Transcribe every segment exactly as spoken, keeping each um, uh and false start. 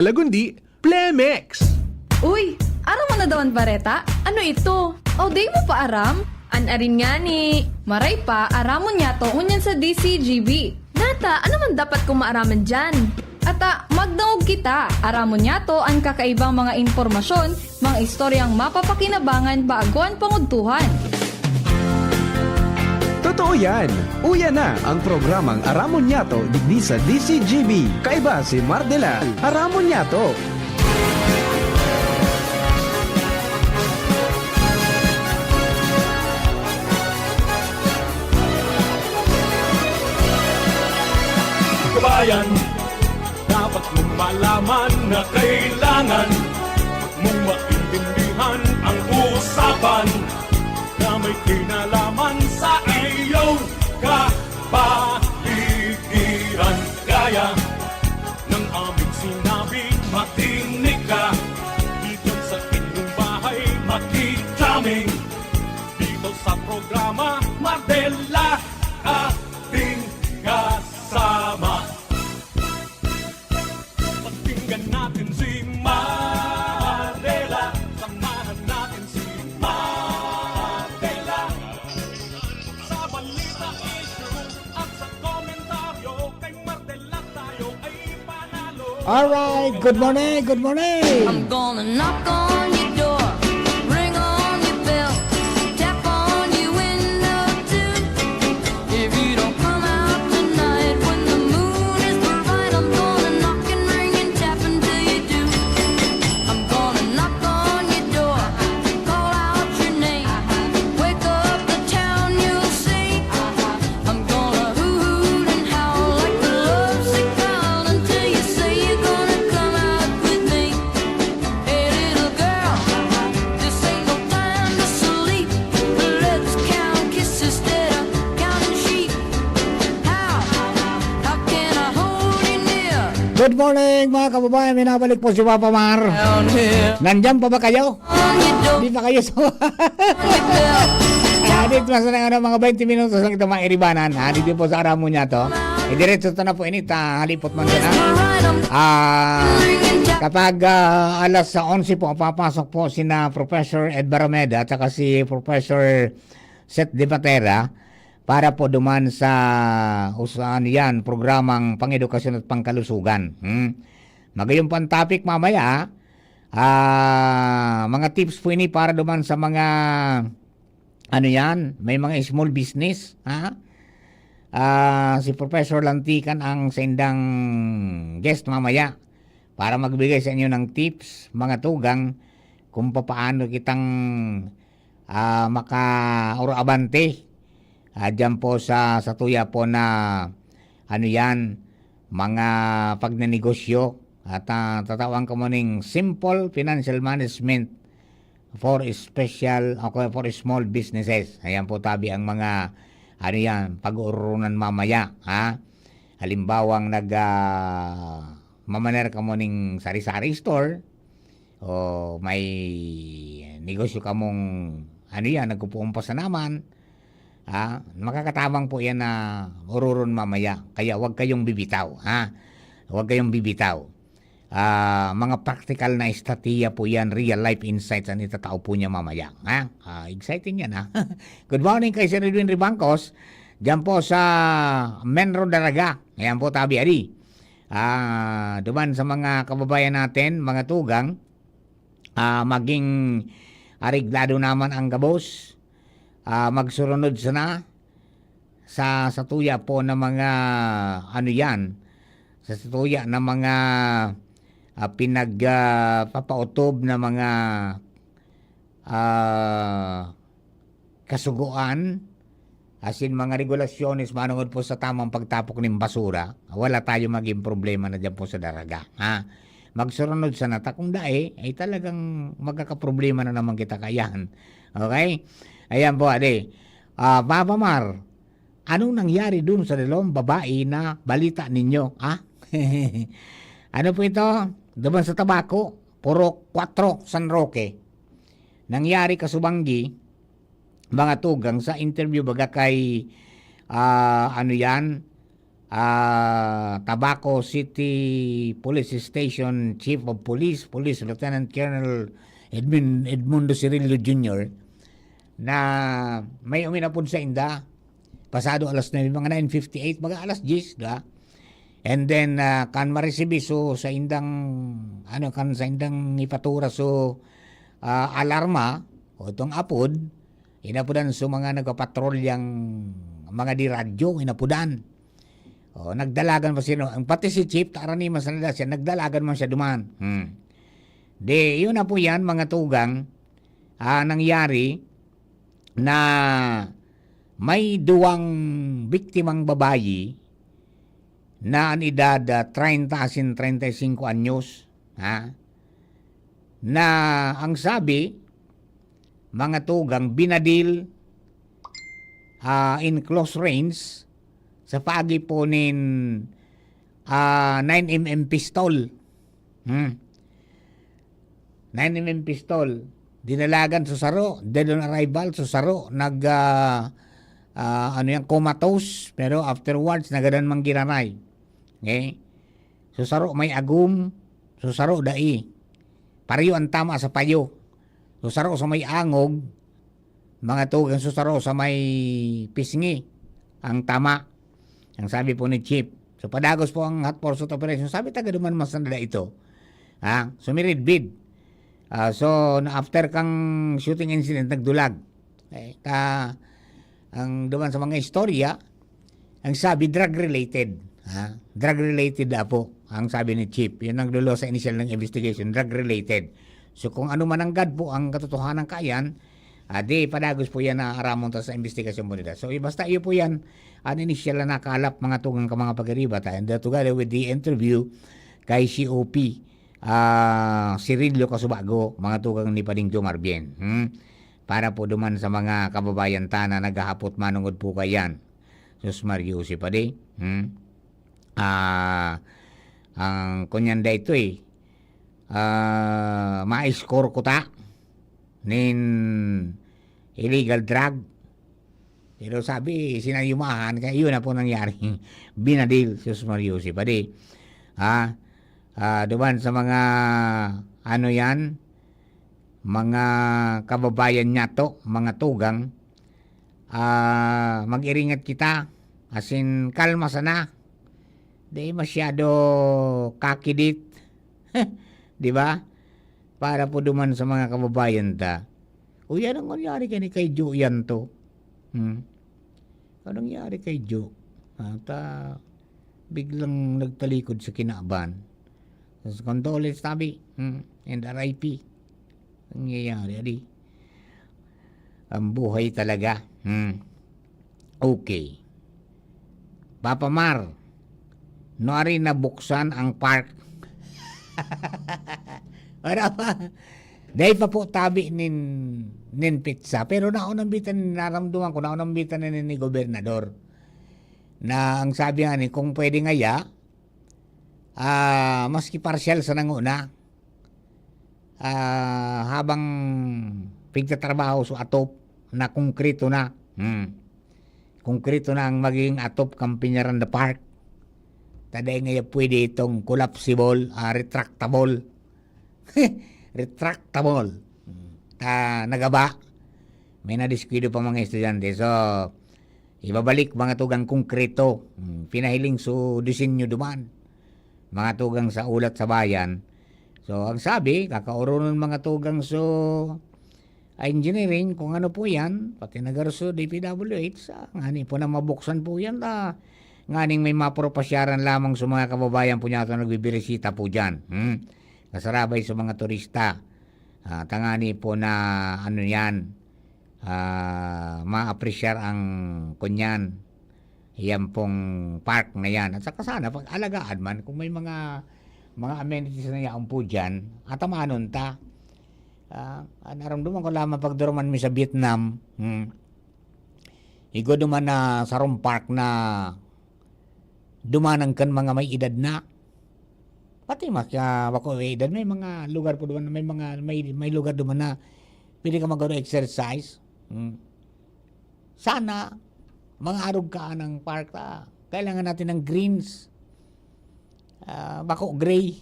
Lagundi, Plemex! Uy, aram mo na daw an bareta? Ano ito? O, di mo pa aram? An arin ngani. Maray pa, aramon niyato ngunyan sa D C G B. Nata, ano man dapat kong maaraman diyan? Ata, magdangog kita. Aramon niyato an kakaibang mga impormasyon, mga istoryang mapapakinabangan bago an pangudtuhan. Totoo yan! Uya na ang programang Aramon Niyato digdi sa D C G B. Kaiba si Mardela. Aramon Niyato! Kabayan, dapat mong malaman na kailangan mong maintindihan ang usapan na may kinalaman sa iyong kapaligiran. Gaya ng aming sinabi, makinig ka. Dito sa inyong bahay, makikita kami. Dito sa programa, Mardela, ating kasama. Pakinggan natin si Mardela. Samahan natin si Mardela. Sa balita, issue, at sa komentaryo, kay Mardela tayo ay panalo. Alright, good morning, good morning. I'm gonna knock on your door, ring on your bell, tap on your window too. If you don't come out tonight when the moon is bright, I'm gonna knock and ring and tap until you do. I'm gonna knock on your door, call out your name, wake up the town, you'll see. I'm gonna hoot and howl like the lovesick crowd until you say you're gonna come out with me. Hey, little girl, this ain't no time to sleep. Let's count kisses instead of counting sheep. How, how can I hold you near? Good morning, mga kababayan. Minabalik po si Papa Mar. Down here. Nandyan pa ba kayo? On your door. Di pa kayo sa... Ah, dito na sa ano, mga twenty minutos lang ito, mga iribanan. Ah, dito po sa Aramon Niyato. Eh, diretso ito na po, init. Ah, halipot man sana. Ah, kapag, ah, alas onse po, papasok po sina Professor Ed Barameda at saka si Professor Seth De Patera para po duman sa usahan yan, programang pang-edukasyon at pangkalusugan. Hmm? Magayon po ang topic mamaya, ah. Ah, mga tips po ini para duman sa mga, ano yan, may mga small business, ha? Ah, si Professor Lantican ang saindang guest mamaya para magbigay sa inyo ng tips, mga tugang, kung papaano kitang, ah, maka-, or abante, ah, dyan po sa, sa tuya po na, ano yan, mga pagnenegosyo. At, ah, tatawan kamo ning simple financial management for special, o kaya for small businesses. Ayan po tabi ang mga, ano yan, pag-uurunan mamaya, ha? Halimbawang nag, ah, mamaner kamo ning sari-sari store, o may negosyo kamong, ano yan, nagkukumpos na naman, ha? Makakatabang po yan na ururon mamaya. Kaya huwag kayong bibitaw, ha? Huwag kayong bibitaw. Ah, mga praktikal na estratehiya po yan, real life insights ang itatao po niya mamaya, ha? Ah, exciting yan, ha? Good morning kay Sir Edwin Ribangcos, dyan po sa Menro Daraga. Ayan po, tabi, adi. Ah, duman sa mga kababayan natin, mga tugang, ah, maging areglado naman ang gabos. Ah, magsurunod sana sa, sa tuya po na mga, ano yan, sa, sa tuya na mga, ah, pinag, ah, papautob na mga, ah, kasugoan, asin mga regulasyones manongod po sa tamang pagtapok nin basura, wala tayo maging problema na diyan po sa Daraga, ha? Magsurunod sana ta, kung dai, ay talagang magkakaproblema na naman kita kayan. Okay? Ayan po, ade. Ah, Papa Mar, anong nangyari dun sa dalawang babae na balita ninyo, ha? Ano po ito? Duman sa Tabaco, Purok Cuatro, San Roque. Nangyari kasubanggi, mga tugang, sa interview baga kay, ah, ano yan, ah, Tabaco City Police Station Chief of Police, Police Lieutenant Colonel Edmin-, Edmundo Cirillo Junior, na may uminapod sa inda, pasado alas nuebe, mga nine fifty-eight, mga alas diyes, di ba? And then, ah, kan maresibi so sa indang, ano, kan sa indang ipatura so, ah, alarma, o itong apod, inapodan so mga nagpapatrolyang mga di radyo, inapodan. O, nagdalagan pa sino. Ang pati si Chief, taraniman sa nada siya, nagdalagan man siya duman. Hmm. Di, yun na po yan, mga tugang, ah, nangyari na may duwang biktimang babayi na an edad, ah, treinta asin treinta y cinco anyos, ha? Na ang sabi, mga tugang, binadil, ah, in close range sa paagi po nin, ah, nine M M pistol. Hmm. Nine M M pistol. Dinalagan sa saro, dead on arrival, sa saro, nag, ah, ah, ano yan, comatose, pero afterwards, nagadan man giraray. Okay? So, saro may agom, so, saro dai. Pareho ang tama sa payo. So, saro sa may angog, mga tugang, so, saro sa may pisngi ang tama. Ang sabi po ni Chief. So, padagos po ang hot pursuit operation. Sabi, taga duman mas nada ito. Ha? Sumiridbid. Ah, so, na after kang shooting incident, nagdulag. Eh, ta, ang duman sa mga istorya, ang sabi, drug-related. Ha? Drug-related na po, ang sabi ni Chief. Yun ang lolo sa initial ng investigation, drug-related. So, kung ano man ang gad po ang katotohanan kayan, ah, di, padagos po yan na aramon ta sa investigasyon po nila. So, i-, basta iyo po yan, ang initial na nakalap, mga tugang ka mga pagariba, ta, and, uh, together with the interview kay C O P, ah, Cirillo Casubago, mga tugang ni Pading Joe Marvin. Hmm? Para po duman sa mga kababayan ta na naghahapot manungod po kayan. Sus Mario, si Padi. Hmm? Ah, ang kunyan da ito eh. Ah, ma-score ko ta nin illegal drug. Pero sabi, sinayumahan, kaya yun na po nangyari. Binadil, Sus Mario, si Padi. Ah, ah, duman sa mga, ano yan, mga kababayan niya to, mga tugang, ah, mag-iringat kita. As in, kalma sana. Di masyado kakidit. Di ba? Para po duman sa mga kababayan ta. O yan ang nangyari kay, kay Jo yan to. Hmm? Anong nangyari kay Jo? Ah, ta, biglang nagtalikod sa kinaban. Tapos condolence tabi, hmm, and R I P. Nangyayari, adi. Ang buhay talaga. Hmm. Okay. Papa Mar, no ari nabuksan ang park. Wala pa. Dahil pa po tabi nin, nin pizza. Pero naunambitan, naramdaman ko, naunambitan na ni, ni gobernador. Na ang sabi nga ni, kung pwede ngaya, ah, maski partial sa nanguna, ah, habang pigtatrabaho so atop na konkreto na. Hmm. Konkreto na ang magiging atop kan Peñaranda Park. Ta dai ngaya pwede itong collapsible, ah, retractable. Retractable. Hmm. Ta nagaba. May nadiskuido pa mga estudyante. So, ibabalik mga tugang konkreto. Hmm. Pinahiling so disenyo duman. Mga tugang sa ulat sa bayan. So, ang sabi, kakaoronon mga tugang so, ah, engineering, kung ano po yan, pati nagarso, D P W H, ah, ngani po na mabuksan po yan, ah, nganing may mapropasyaran lamang sa mga kababayan po niya ito nagbibirisita po dyan. Hmm? Kasarabay sa mga turista. Ah, tangani po na, ano yan, ah, maapresyar ang kunyan. Yan pong park na yan. At saka sana, pag alagaan man, kung may mga, mga amenities na yaon po dyan, atamanon ta. Ah, naramdaman ko lamang pagduruman mi sa Vietnam. Hmm. Igwa duman na sarong park na dumanan kan mga may edad na. Pati mas, ah, bako may edad, may mga lugar po duman, may mga, may, may lugar duman na pwede ka mag-exercise. Hmm. Sana, mga arog ka ng park ta. Kailangan natin ng greens. Ah, bako gray.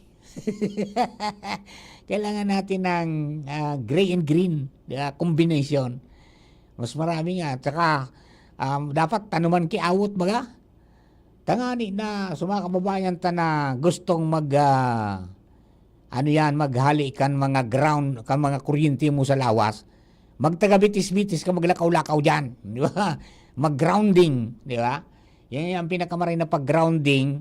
Kailangan natin ng, ah, gray and green, di ba? Combination. Mas marami nga. Tsaka, um, dapat tanuman ki awot, baga? Tangani na sa mga kababayan ta na gustong mag, ah, ano yan, maghali kan mga ground, kan mga kuryente mo sa lawas, magtaga-bitis-bitis ka, maglakaw-lakaw dyan, di ba? Mag-grounding, di ba? Yan yung pinakamaray na pag-grounding.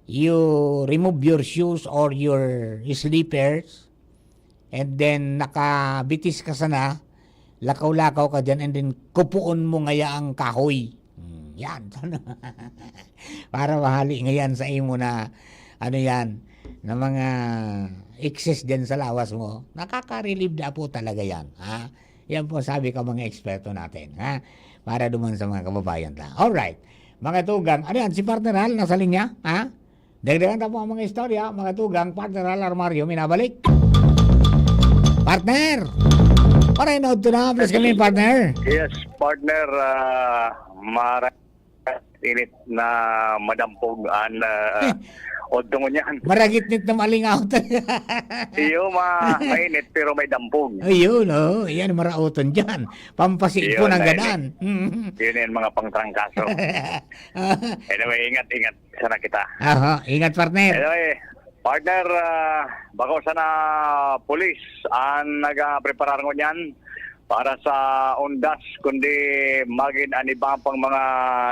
You remove your shoes or your slippers, and then nakabitis ka sana, lakaw-lakaw ka dyan, and then kupuon mo ngaya ang kahoy. Hmm, yan. Para mahali ngayan sa imo na, ano yan, na mga excess dyan sa lawas mo. Nakaka-relieve na po talaga yan, ha? Yan po sabi ka mga eksperto natin, ha? Para duman sa mga kababayan ta. Alright. Mga tugang, ano yan? Si Partner Hal, nasa linya, ha? Dagdagan ta po ang mga istorya, mga tugang, Partner Hal Armario, minabalik. Partner! Paray na udto na, please kami, partner. Yes, partner, ah, mara-, init na madampog an, ah, udto ngunyan. Maragitnit na malingaw. Iyo, ma-, mainit pero may dampog. Ayun, oh, yan, maraoton dyan. Pampasipon Yun, ang mainit. gadan. Mm. Yun yung mga pangtrangkaso. Anyway, ingat, ingat sana kita. Aha, ingat, partner. Anyway, partner, ah, bako sana pulis ang nagapreparar ngunyan para sa undas, kundi magin an iba pang mga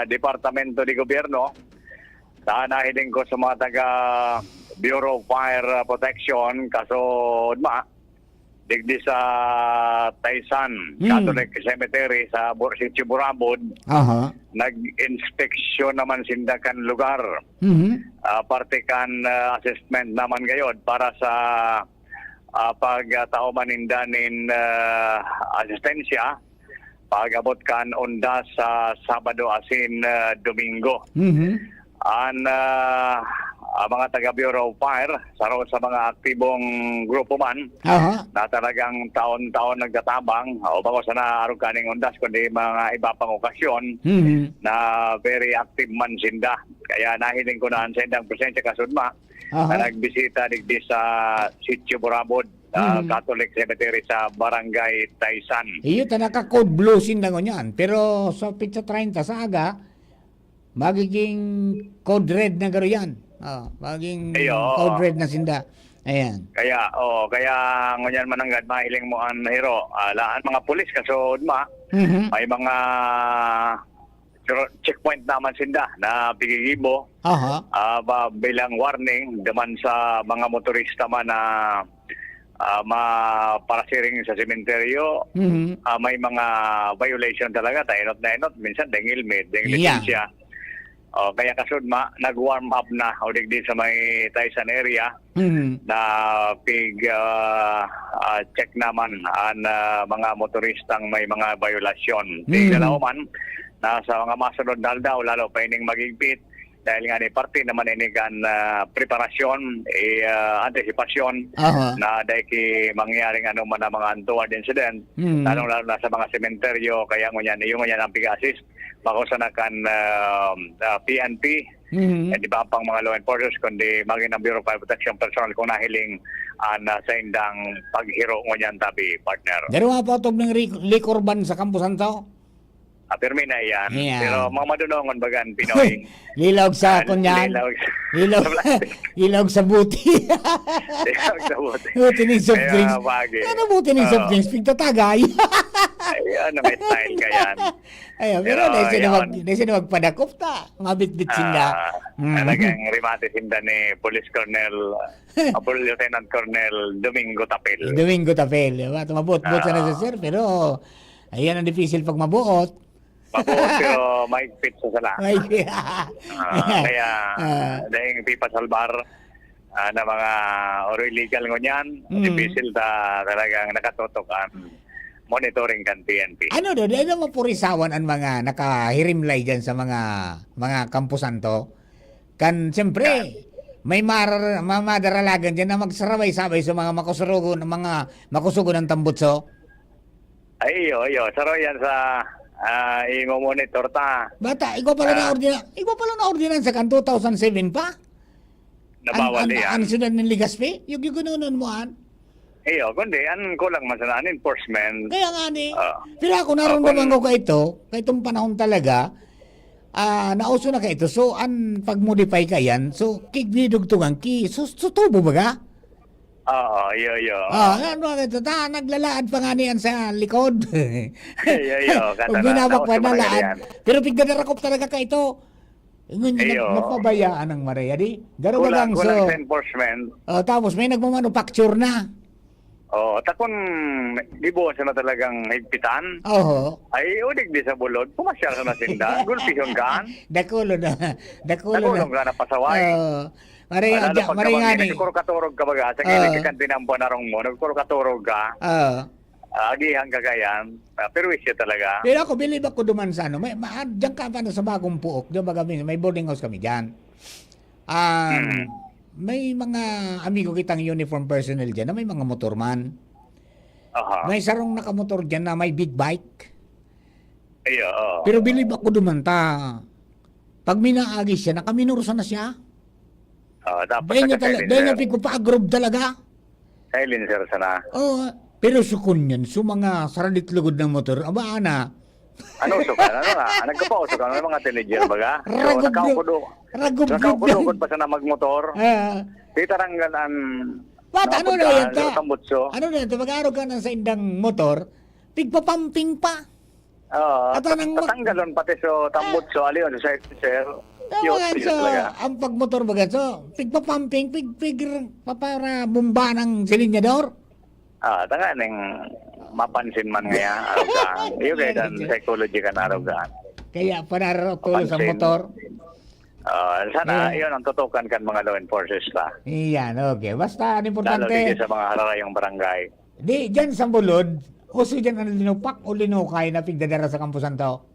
departamento de gobyerno. Sa nahiling ko sa mga taga Bureau of Fire Protection, kasod ma, digdi sa Taysan Hmm. Catholic Cemetery sa Bur-, Sitio Burabod, Aha. nag-inspeksyon naman sinda kan lugar. Mhm. Ah, parte kan, ah, assessment naman gayod para sa, ah, pagtao man ninda nin, ah, asistensya pag-abot kan undas sa Sabado asin, ah, Domingo. Mhm. An, ah, ang mga taga Bureau of Fire, saro sa mga aktibong grupo man, Aha. na talagang taon-taon nagtatabang, o bako sana arog kaning undas, kundi mga iba pang okasyon, Mhm. na very active man sinda. Kaya nahiling ko na ang sendang presensya kasudma Aha. na nagbisita digdi sa Sitio Burabod, ah, Mhm. Catholic Cemetery sa Barangay Taysan. Iyo, ta naka-code blue sinda ngunyan. Pero sa petsa treinta sa aga, magiging code red na garo yan. Ah, magiging Iyo, oo. code red na sinda. Ayan. Kaya, oo, kaya ngunyan mananggad, mahiling mo an hero. Ah, laan mga pulis, kasod ma, Mhm. may mga pero checkpoint naman sinda na pigigibo, Aha. ah, ba, bilang warning duman sa mga motorista man na, ah, ma-, parasiring sa sementeryo, Mhm. ah, may mga violation talaga, ta enot na enot, minsan deng helmet, deng Yeah. lisensya. O, kaya kasudma, nag-warm up na, o digdi sa may Taysan area, Mhm. na pig, ah, ah, check naman an, ah, mga motoristang may mga violasyon. Mhm. Tigdalaw man na sa mga masunod na aldaw, lalo pa ining magigpit, dahil nga ni parte naman ini kan, ah, preparasyon, eh, ah, antisipasyon Aha. na dahil ki mangyaring ano man ang mga untoward incident, Mhm. lalong-lalo na sa mga sementeryo, kaya ngunyan, iyo ngunyan ang pig-assist, bako sana kan, ah, ah, P N P, Mhm. eh, di ba, pang mga law enforcers, kundi maging ang Bureau of Fire Protection personnel kung nahiling an, ah, saindang paghiro ngunyan tabi, partner. Daro nga pa otog ng ri-, liquor ban sa Campo Santo? Ah, pirmi na iyan. Ayan. Pero mga madunongon bagan, Pinoy. Lilaog sa Ah, kunyan. lilaog sa Lilaog, sa plastic. lilaog sa buti. Lilaog sa buti. Buti ning soft Kaya drinks. bagay. Ano buti ning soft Oo. drinks? Pigtatagay. Ay, ano, may style ka yan. Ayan, pero Pero, naisip na yun. mag-, naisip na magpadakop ta. Mabitbit sinda. Ah, Mhm. talagang remate sinda ni Police Colonel, ah, Police Lieutenant Colonel Domingo Tapil. Domingo Tapil, di ba? Tumabot-bot sana sa Ah. sir, pero ayan ang dipisil pag mabuot. Mabuot, pero mahigpit sa sala. Ay, Ah, kaya, Ah. dahil pipasalbar, ah, na mga oro illegal ngunyan, Mm. dipisil ta talagang nakatutok ang monitoring kan P N P. Ano do, dahil na mapurisawan ang mga nakahirimlay dyan sa mga, mga kampusanto? Kan, siyempre, Ah. may marar-, ma-, madaralagan dyan na magsarabay-sabay sa mga makusurugon, mga makusugon ang tambutso. Ay, iyo, iyo. Saro yan sa, Ah, imo monitor ta. Bata, igwa pala na Ah. ordina-, igwa pala na ordinansa kan two thousand seven pa. Nabawal An, an, iyan. an siyudad nin Legazpi, yung, yung gunonon mo, an? Iyo, kundi an kulang man sana an enforcement. Kaya nga ni. Ah. Pero ako, naramdaman Ah, kung ko ka ito, ka itong panahon talaga, ah, nauso na ka ito. So, an pag-modify ka yan, so, kigdidugtungan, ki, su-, sutubo baga? Oo, iyo, iyo. Ah, ano nga ito? Ta, naglalaad pa nga niyan sa likod. Iyo, iyo. Pag Katara, binabak tapos pa yung mga nalaan. ganyan. Pero pigdadarakop talaga ka ito. Ngunyan, Iyo. nag-, napabayaan ang Maria, di? Garo Kulang, bagang kulang so, sa enforcement. Oh, tapos may nagmamanufacture na. Oo, takon, gibuhon sana talagang higpitan. Oho. Ay, udig di sa bulod, pumasyal sana sinda, gulpihon ka. Dakulo na, dakulo na. Dakulon ka na pasaway. Oo. Maria, Ah, lalo ja-, pag Maria kabang nga ni. nagkukurkaturog ka baga, sa Ah. gilid ka kan tinampo na rong mo, nagkukurkaturog ka. Ah. Ah, agihan ka kaya, ah, perwisyo talaga. Pero ako, bilib ako duman sa ano, may, ma-, diyan ka pa sa Bagong Puok, diyan baga may, may boarding house kami diyan. Um, Hmm. may mga amigo kitang uniform personnel diyan na may mga motor man. Aha. May sarong nakamotor diyan na may big bike. Iyo, oo. Pero bilib ako duman ta. Pag minaagi siya, nakaminorosa na siya. Ah, dapat Dahil niya tala-, dahil niya naka-silencer. pigpapa-agrob talaga. Silencer sana. Oo, pero sukon yan, so mga saradit lugod ng motor, aba, ana. Ano, uso ka? Ano nga? Nagkapauso ka? May mga teenager baga? So, Ragog-, nakaukudo-, ragog-, nakaukudo-ukod pa sana magmotor. Ah. Di taranggal an Bata, ano nakapod na ka, yan to? sa tambutso. Ano na yan to? Mag-aarog ka na sa indang motor, pigpapamping pa. Oo, At anong mag- tatanggalon pati so tambutso, aliyon, sa sir. Tama Yun, nga, yun so, talaga. ang pagmotor baga, so, pigpapamping, pig, pig, pa-, para bomba ng silinyador. Ah, tanga ning mapansin man ngaya, araw ka. Iyo kaya Yan, dan yan. psychology kan araw ka. Kaya panararo tulo sa Mapansin. motor. Ah, sana Yan. yun ang tutukan kan mga law enforcers ta. Iyan, okay. Basta, ang Lalo importante, dito sa mga hararayong barangay. Di, dyan sa Bulod, uso dyan ang linupak o linukay na pigdadara sa Campo Santo.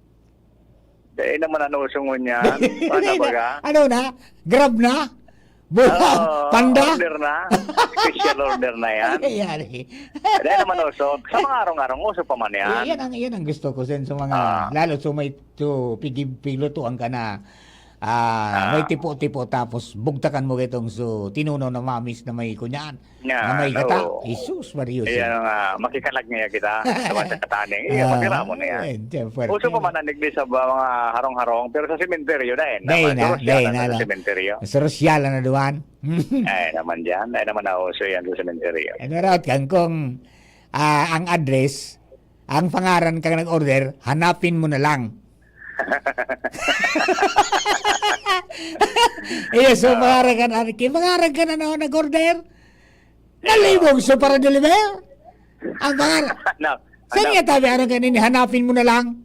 Dahil naman ang uso ngunyan, Dahil paano na, baga? ano na? Grab na? Bu-, Oo, Panda? order na. Special order na yan. Ay, yari. Dahil naman uso, sa mga arong-arong, uso pa man yan. Yan ang, yan ang gusto ko, Sen, sa mga, Ah. lalo sa may to, pigi-, piglutuan ka na, ah, Ah. may tipo-tipo, tapos bugtakan mo itong so, tinunaw na mamis na may kunyan. Yan, Na may gata. oo. Jesus, Mario, Iyan Sen. ang, ah, makikalag niya kita. Sa mga kataning. Iyan, Ah, magkiramo na yan. eh, siyempre. Uso pa man ang nagdi sa ba-, mga harong-harong, pero sa sementeryo na eh. Dahil Naman, na, doros dahil yata na sa lang. sementeryo. Sa Rosiala na duwan. Ay, naman dyan. Ay, naman nauso yan sa sementeryo. Ano raw, kan kung, ah, ang address, ang pangaran ka nag-order, hanapin mo na lang. Iyo, so, Oo. pangaran ka na, ki-, pangaran ka na, no, nag-order? Nalibog sa para deliver? Ang pangaran, No, sa no. niya tabi, ano ganun, hanapin mo na lang.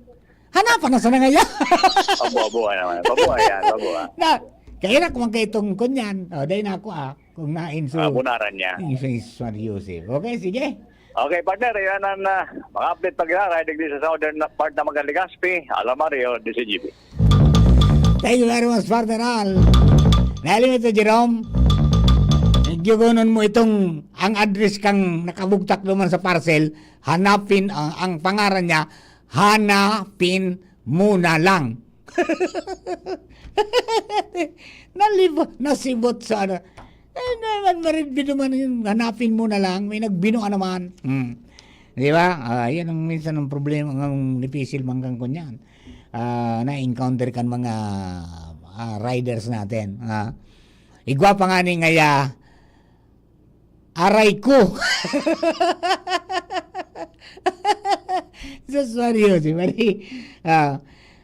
Hanapan na sana ngayon. Abo, abo, ano naman. Babuha yan, babuha. Na, kaya na kung kaitong kunyan. O, dahil na ako, ah, kung nain, so, Ah, bunaran niya. yung sa San Joseph. Okay, sige. Okay, partner, yan ang, ah, mga update pag-aaray digdi sa southern na part ng Magallagaspi. Alam Mario, D C G B. Thank you very much, partner Al. Nalimit na, Jerome. Nagyugunon mo itong, ang address kang nakabugtak naman sa parcel, hanapin ang, ang pangaran niya, hanapin mo na lang. Nalibo-, nasibot sa ano. Eh, naman, marid binuman yun. Hanapin mo na lang. May nagbino ka naman. Hmm. Di ba? Ah, yan ang minsan ang problema, ang dipisil manggang kunyan. Ah, na-encounter kan mga, ah, riders natin. Ah. Igwa pa nga ni ngaya, aray ko. Sus, Mario, si Mari. Ah,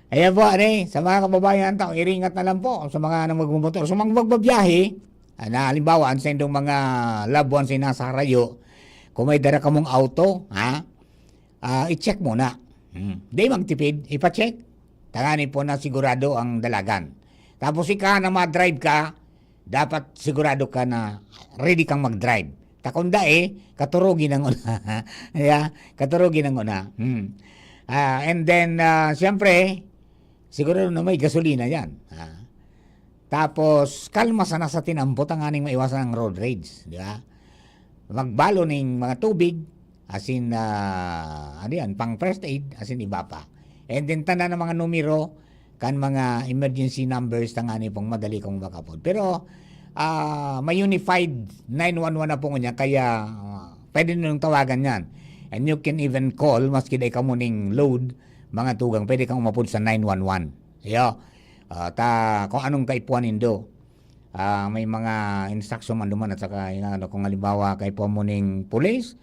ayan po, ano eh, sa mga kababayan, tao, iringat na lang po sa mga nang magmumotor. Sa mga magbabiyahe, ah, na halimbawa, ang sendong mga loved ones ay nasa harayo, kung may dara kamong auto, ha? Ah, i-check muna. Hmm. Di magtipid, ipa-check. Tanganing po na sigurado ang dalagan. Tapos ika na ma-drive ka, dapat sigurado ka na ready kang mag-drive. Ta kun dai, katurugi nang una. Yeah, katurugi nang una. Hmm. Ah, and then, ah, siyempre, sigurado na may gasolina yan. Ah. Tapos, kalma sana sa tinampo, tanganing maiwasan ang road rage, di ba? Magbalo ning mga tubig, asin, ah, ano yan, pang first aid, asin iba pa. And then, tanda na mga numero kan mga emergency numbers, tangani pong madali kang makapod. Pero, ah, may unified nine one one na po niya, kaya, ah, pwede nyo tawagan yan. And you can even call, maski dai kamo ning load, mga tugang, pwede kang umapod sa nine one one. Iyo. Ah, ta, kung anong kaipuhan nindo. Ah, may mga instruction man duman at saka, yung ano, kung halimbawa, kaipuhan mo ning pulis,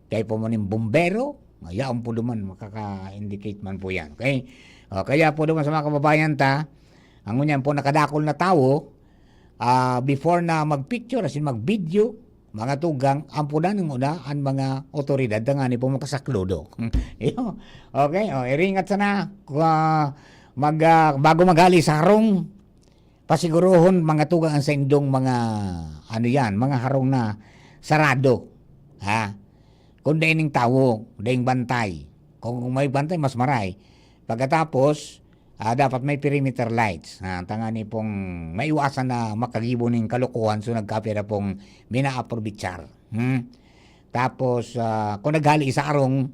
kaipuhan mo ning bumbero, yaon po duman, makaka-indicate man po yan. Okay? O, kaya po duman sa mga kababayan ta, ang ngunyan po nakadakol na tawo, ah, before na mag-picture, as in mag-video, mga tugang, ampunan ng una ang mga otoridad, tangani po makasakludo. Iyo. Okay? O, iringat sana, ah, mag, ah, bago maghali sa harong, pasiguruhon, mga tugang, ang saindong mga, ano yan, mga harong na sarado. Ha? Kung dai ning tawo, daing bantay. Kung may bantay, mas maray. Pagkatapos, ah, dapat may perimeter lights. Ha? Tangani pong maiwasan na makagibo ning kalokohan, so nagkapira pong minaaprobichar. Hmm? Tapos, ah, kung naghali sa harong,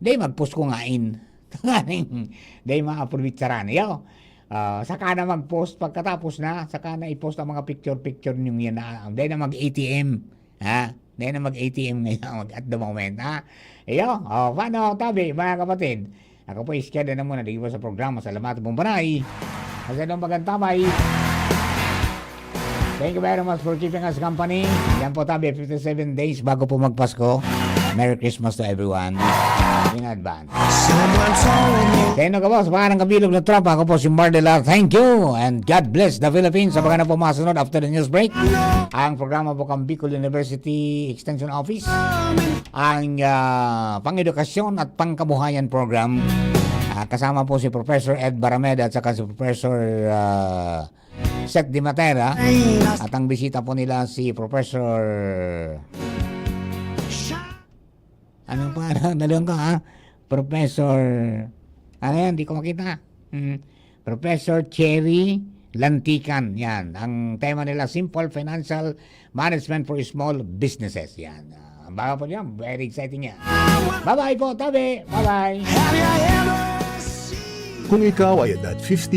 dai mag-post ko ngain. Tanganing dai maaprobitsaran. Yaw. Ah, saka na mag-post pagkatapos na, saka na i-post ang mga picture-picture ninyong yan na, dai na mag-A T M. Ha? Dai na mag-A T M ngayon mag, at the moment, ha? Iyo, oh, paano, tabi, mga kapatid? Ako po, iskeda na muna, di ba, sa programa. Salamat pong panay. Kasi nung magantabay. Thank you very much for keeping us company. Yan po, tabi, fifty-seven days bago po magpasko. Merry Christmas to everyone in advance. Someone told me Kaya nung kabos, mga nang kabilog na tropa, ako po si Mardela. Thank you and God bless the Philippines. Sa mga na po masunod after the news break, ang programa po kang Bicol University Extension Office, ang ah, pang-edukasyon at pangkabuhayan program. Ah, kasama po si Professor Ed Barameda at saka si Professor ah, Seth Di Matera. At ang bisita po nila si Professor, ano pa? Naliwan ko, ha? Professor, ano yan? Di ko makita. Hmm. Professor Cherry Lantican. Yan. Ang tema nila, Simple Financial Management for Small Businesses. Yan. Ah, ang bago po niyan, very exciting yan. Bye-bye po, tabi. Bye-bye. Have you ever seen Kung ikaw ay edad fifty